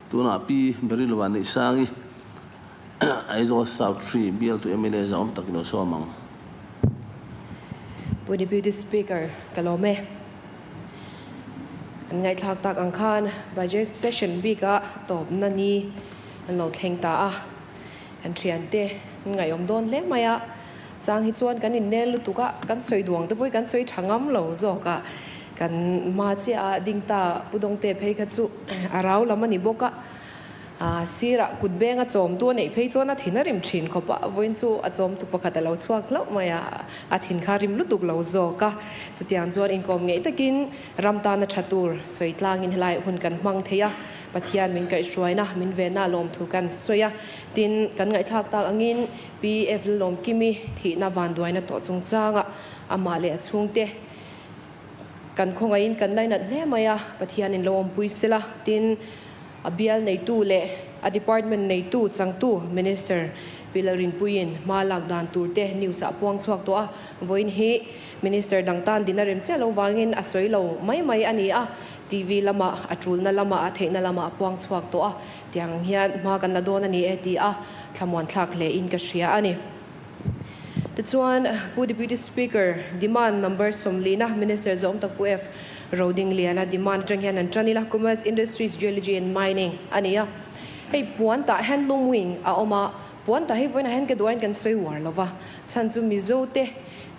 Tunah Pi Berilova Neihsangi, Aizawl South Hri bialtu mla zahawm tak i lo sawm ang. Pu Deputy Speaker, ka lawm e. An ngaihthlak tak ang khan Budget Session bika tawpna ni an lo thleng ta a. Kan thiante an ngaihawm dawn hle mai a. Chang hi chuan kan innel lutuk a, kan sawi duang te pawh hi kan sawi tha ngam lo zawk a. Kan hma chiah a ding ta Pu Dawngte phei kha chu a rau lam a ni bawk a. Sirah kut beng a chawmtu a neih phei chuan a thin a rim thin khawp a, vawiin chu a chawmtu pakhat a lo chhuak hlauh mai a, a thin kha a rim lutuk lo zawk a. Chutiang chuan inkawm ngeih takin ram tana tha tur sawi tlangin helai hun kan hmang thei a, Pathian min kaihhruaina, min venna lawmthu kan sawi a. Tin, kan ngaihthlak tak angin PF Lalawmkimi thihna vanduaina tawh chungchangah amah leh a chhungte kan khawngaihin kan lainat hle mai a, Pathianin lo awmpui sela, tin, a bial neitu leh a department neitu changtu Minister Pi Lalrinpuiin hma lak dan tur te news ah puang chhuak tawh a, vawiin hi Minister dang tan din a rem chiah lo vangin a sawi lo mai mai a ni a, TV lamah a tulna lamah a theihna lamah a puang chhuak tawh a, tiang hian hma kan la dawn a ni e ti a thlamuan thlak hle in ka hria a ni. Tichuan, Pu Deputy Speaker, demand number 40na Minister Zawm Tak Pu F. Rodingliana demand atang hian an tan ila, Commerce, Industries, Geology and Mining a ni a. Hei puan tah handloom wing a awm a, puan tah hi vawiinah hian ka duain kan sawi uar lo va, chhan chu Mizo te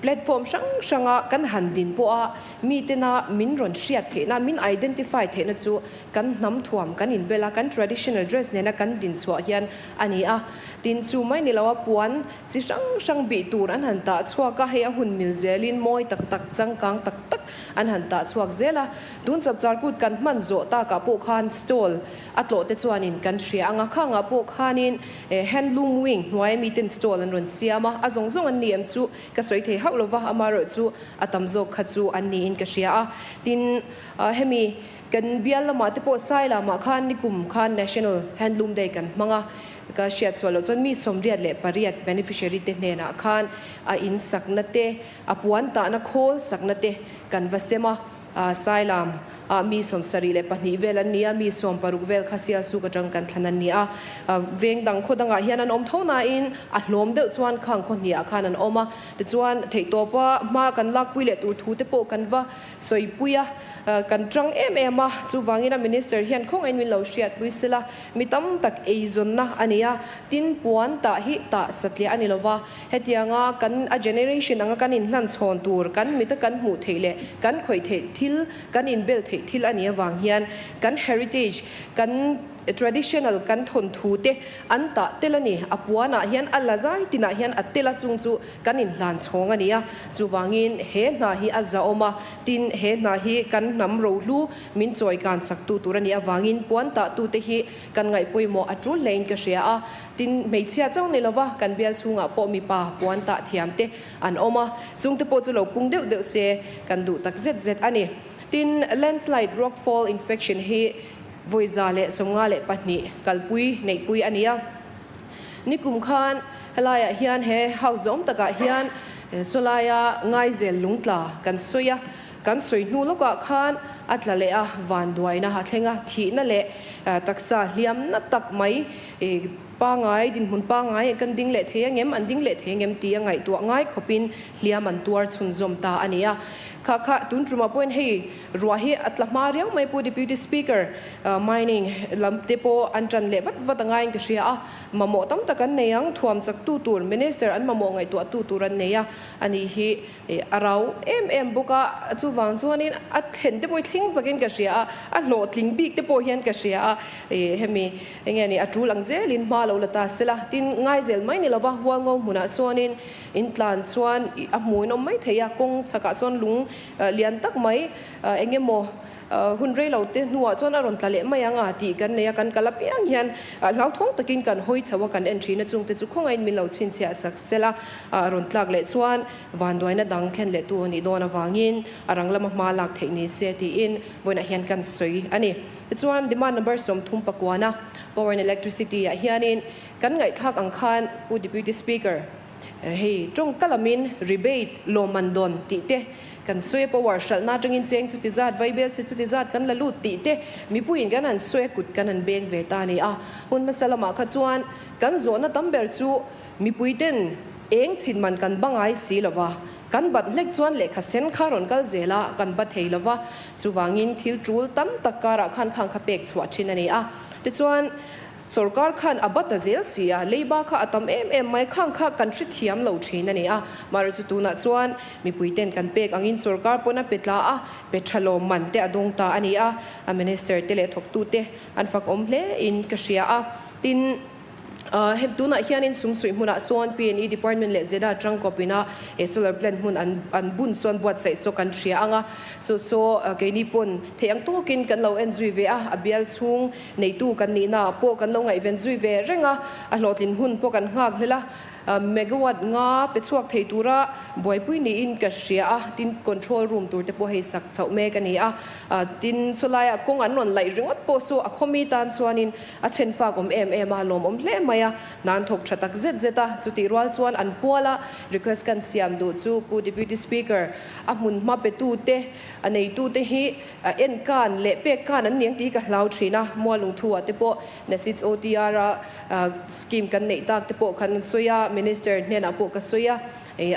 platform hrang hranga kan han din pawha mitena min rawn hriat theihna, min identify theihna chu kan hnam thuam kan inbel a, kan traditional dress nena kan din chhuah hian a ni a. Tin, chu mai ni loa puan chi hrang hrang bih tur an han tah chhuak a, hei a hun mil zelin mawi tak tak, changkang tak tak an han tah chhuak zel a. Tun chapchar kut kan hman zawh takah pawh khan stall a tlawh te chuanin kan hria ang a, khangah pawh khanin handloom wing hnuaia miten stall an rawn siam a, a zawng zawng an ni em chu ka sawi thei hauh lova, amaherawhchu a tam zawk kha chu an niin ka hria a. Tin, hemi. Kan bial lamah te pawh Sai lamah khan nikum khan National Handloom Day kan hmang a, ka hriat chhuah loh chuan mi 88 beneficiary te hnenah khan a in sakna te, a puan tahna khawl sakna te kan va sem a, Sai lam ah mi 72 vel an ni a, mi 60 vel kha Sialsuk atang kan thlan an ni a, veng dang khaw dangah hian an awm tho nain a hlawm deuh chuan khang khaw hniah khan an awm a, tichuan theihtawpa hma kan lakpui leh tur thu te pawh kan va sawipui a, kan tang em em a, chuvangin a Minister hian khawngaih min lo hriatpui sela, mi tam tak eizawnna a ni a, tin puan tah hi tah satliah a ni lova, hetianga kan a generation anga kan inhlan chhawn tur, kan mita kan hmuh theih leh kan khawih theih thil, kan inbel theih thil a nih avang hian kan heritage, kan traditional kan thawnthu te an tah tel a ni, a puanah hian a la zai tinah hian a tel a chung chu Kan inhlan chhawng a ni a, chuvangin he hna hi a zahawm a, tin he hna hi kan hnam rohlu min chawi kan sak tu tur a nih avangin puan tah tute hi kan ngaih pawimawh a tul hlein ka hria a, tin hmeichhia chauh ni lova kan bial chhungah pawh mipa puan tah thiam te an awm a, chungte pawh chu lo pung deuh deuh se kan duh tak zet zet a ni. Tin, landslide rockfall inspection hi vawi 152 kalpui neihpui a ni a. Nikum khan helaiah hian he house zawm takah hian sawlaia Ngaizel lungtla kan sawi a, kan sawi hnu lawkah khan a tla leh a, vanduaina a thleng a, thihna leh taksa hliamna tak mai pangai, dinhmun pangai kan ding leh thei angem, an ding leh thei angem tih a ngaihtuah ngai khawpin hliam an tuar chhunzawm ta a ni a. Kha kha tun tumah pawhin hei ruah hi a tla hma riau mai Pu Deputy Speaker. Mining lam te pawh an tan leh vat vat a ngaiin ka hria a, mamawh tam tak an nei ang, thuam chak tu tur Minister an mamawh ngaihtuah tu tur an nei a, ani hi a rau em em bawk a, chuvang chuanin a thlen te pawh hi thleng chakin ka hria a, a hlawhtling bik te pawh hian ka hria a, hemi enge ni a tul ang zelin hma lo la ta sela, tin ngaizel mai ni lova Hualngo hmunah chuanin in tlan chuan a hmuin awm mai thei a, kawng chhakah chuan lung lian tak mai eng emaw Hun rei lo te hnuah chuan a rawn tla leh mai ang a tih kan nei a, kan kal apiang hian hlauthawng takin kan hawi chho a, kan en thin a, chungte chu khawngain min lo chhinchhiah sak sel a, a rawn tlak leh chuan vanduaina dang thlen leh tu a nih dawn avangin a rang lama hma lak theih ni se tiin vawiinah hian kan sawi a ni. Tichuan demand number 39 Power and Electricity ah hianin kan ngaihthlak ang khan Pu Deputy Speaker. Hei tawngka lamin rebate lawmman dawn tih te kan sawi a, power hralhna atangin cheng chuti zat, vaibel chhe chuti zat kan la lut tih te mipuiin kan han sawi a, kut kan han beng ve ta a ni a. Hun hmasa lamah kha chuan kan zawhna tam ber chu mipuiten eng chhin man kan bangai si lo va, kan bat hlek chuan lehkha sen kha rawn kal zel a, kan ba thei lo va, chuvangin thil tul tam tak karah khan khang kha pek chhuah thin a ni a. Tichuan. Sorkar khan a bat a zel si a, leiba kha a tam em em mai, khang kha kan hrethiam lo thin a ni a. Mahre chu tunah chuan mipui ten kan pek angin sorkar pawn a pe tla a, pe tha lawm man te a dawng ta a ni a, a minister te leh thawktu te an fak awm hle in ka hria a. Tin, hem tunah hianin sumsuih hmunah sawn PNE department leh ZEDA tangkawp ina he solar plant hmun an an bun chuan buatsaih chu kan hria ang a, chu chu keini pawn theih ang tawkin kan lo en zui ve a, a bial chhung Neitu kan nihna pawh kan lo ngaihven zui ve reng a, a hlawhtlin hun pawh kan nghak hlel a, megawatt nga pe chhuak thei tura buaipui niin ka hria a, tin control room tur te pawh hei sak chhoh mek a ni a, tin chulaiah kawng an rawn laih ringawt pawh chu a khawmi tan chuanin a chhen fak awm em em a, lawmawm hle mai a, hna an thawk tha tak zet zet a, chutih rual chuan an puala request kan siam duh chu Pu Deputy Speaker a hmun hma petu te a neitu te hi A en kan leh pek kan an niang tih hi ka hlau thin a, Mualungthu ah te pawh NASIDS OTR a scheme kan neih tak te pawh khan an sawi a, Minister hnenah pawh ka sawi a,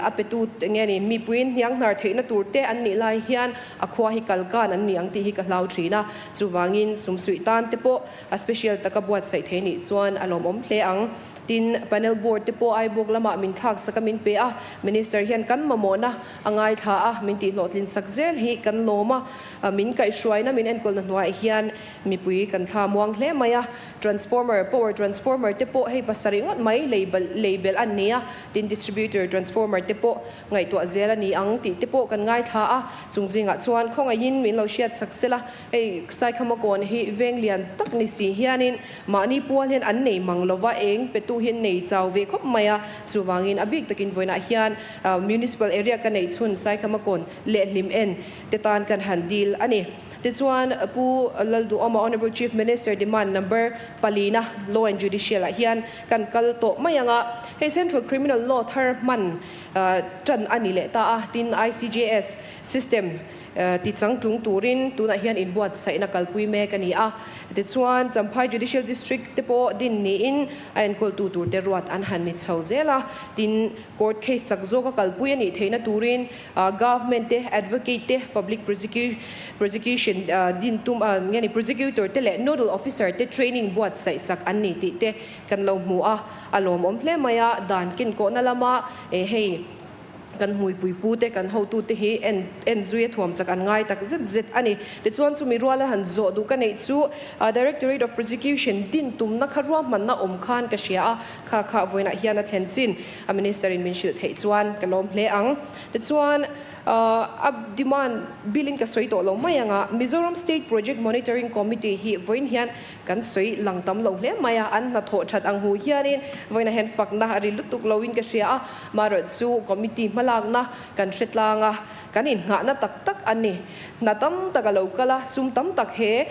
a petu nge ni mipuiin hniang hnar theihna tur te an nih lai hian a khua hi kal kan an ni ang tih hi ka hlau thin a, chuvangin sumsuih tan te pawh a special taka buatsaih thei nih chuan a lawmawm hle ang. Tin, panel board te pawh Aibawk lamah min thlak sak a min pe a, Minister hian kan mamawhna a ngaithla a, min tihhlawhtlin sak zel hi kan lawm a, min kaihhruaina min enkawlna hnuaiah hian mipui kan thla muang hle mai a, transformer, power transformer te pawh hei pasarih ngawt mai lei lei belh an ni a, tin distributor transformer te pawh ngaihtuah zel a ni ang tih te pawh kan ngaithla a, chung zingah chuan khawngaihin min lo hriat sak sela, hei Saikhamakawn hi veng lian tak ni si hianin Mahni pual hian an nei mang lova, eng petu hian nei chau ve khawp mai a, chuvangin a bik takin vawiinah hian Municipal area ka neih chhun Saikhamakawn leh hlim en te tan kan han dil a ni. Tichuan Pu Lalduhawma Honourable Chief Minister demand number palina Law and Judicial ah hian kan kal tawh mai ang a, hei Central Criminal Law thar hman tan a ni leh ta a, tin ICJS system Tichangtlung turin tunah hian inbuatsaihna kalpui mek a ni a. Tichuan, Champhai Judicial District te pawh din niin a enkawltu turte ruat an han ni chho zel a. Tin, court case chak zawka kalpui a nih theihna turin Government te, Advocate te, Public Prosecution din tum nge ni Prosecutor te leh Nodal Officer te training buatsaih sak an ni tih te kan lo hmu a. A lawmawm hle mai a, dan kenkawhna lama hei. Kan hmuipui pu te, kan hotu te hi en en zui a thuam chak an ngai tak zet zet a ni. Tichuan chumi ruala han zawh duh ka neih chu Directorate of Prosecution din tumna kha ruahmanna awm khan ka hria a, kha kha vawiinah hian a thlen chin a Minister in min hrilh theih chuan ka lawm hle ang. Tichuan a demand bill in ka sawi tawh lo mai ang a, Mizoram State Project Monitoring Committee hi vawiin hian Kan sawi lang tam lo hle mai a, an hnathawh that ang hu hianin vawiinah hian fakna a ri lutuk loin ka hria a, marawh chu committee hmalakna kan hre tlang a, kan innghahna tak tak a ni. Hna tam tak a lo kal a, sum tam tak he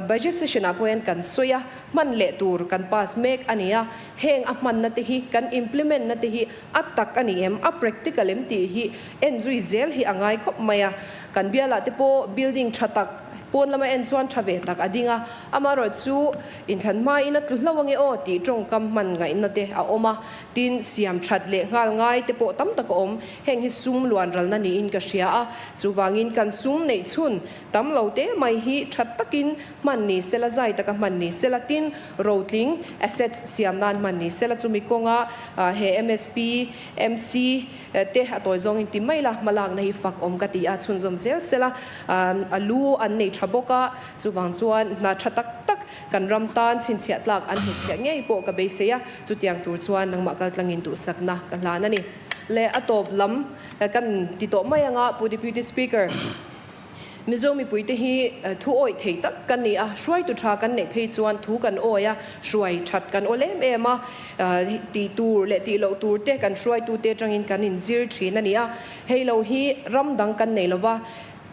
budget session ah pawh hian kan sawi a, hman leh tur kan pass mek a ni a, heng a hmanna te hi kan implement na te hi a tak a ni em, a practical em tih hi en zui zel hi a ngai khawp mai a, kan bialah te pawh building tha tak Pawn lama en chuan tha ve tak a ding a, amaherawh chu inthlan hmain a tlu hlo ange aw tih tawngkam hman ngaihna te a awm a, tin siam that leh nghal ngai te pawh tam tak a awm. Heng hi sum luan ralna niin ka hria a, chuvangin kan sum neih chhun tam lo te mai hi tha takin hman ni sela, zai taka hman ni sela, tin rotling, assets, siam nan hman ni sela, chumi kawnga he MSP, MC, Te a tawi zawngin ti mai la, hmalakna hi fak awm ka ti a, chhunzawm zel sela a lu an nei tha bawk a, chuvang chuan hna tha tak tak kan ram tan chhinchhiah tlak an hnutchhiah ngei pawh ka beisei a, chutiang tur chuan nangmah kaltlangin duhsakna ka hlan a ni. Le a tawp lam kan ti tawh mai anga Pu Deputy Speaker. Mizo mipuite hi thu awih thei tak kan ni a, hruaitu tha kan neih phei chuan thu kan awi a, hruai that kan awl em em a, tih tur leh tih loh tur te kan hruaitute atangin kan inzir thin a ni a, hei lo hi ram dang kan nei lova,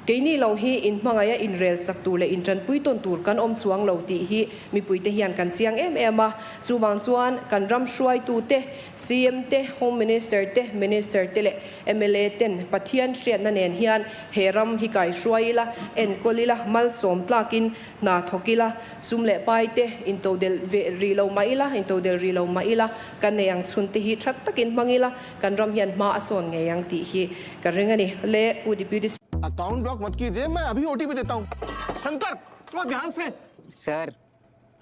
Keini lo hi in hmangaih a inrel sak tur leh intanpui tawn tur kan awm chuang lo tih hi mipuite hian kan chiang em em a. Chuvang chuan kan ram hruaitute, CM te, Home Minister te, Minister te leh mla ten Pathian hriatna nen hian he ram hi kaihruai ila, enkawl ila, malsawm tlakin hna thawk ila, sum leh pai te intodelh ve rih lo mah ila, intodelh rih lo mah ila, kan nei ang chhun te hi tha takin hmang ila, kan ram hian hma a sawn ngei ang tih hi ka ring a ni. Le Pu Deputy Account block मत कीजिए मैं अभी ओटीपी देता हूँ शंकर थोड़ा ध्यान से सर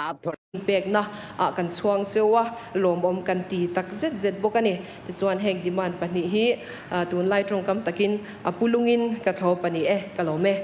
आप थोड़ा Pekna ah kan chhuang cheu a, lawmawm kan ti tak zet zet bawk a ni. Tichuan heng demand pahnih hi tunlai tawngkam takin a pulungin ka thlawp a ni e, ka lawm e.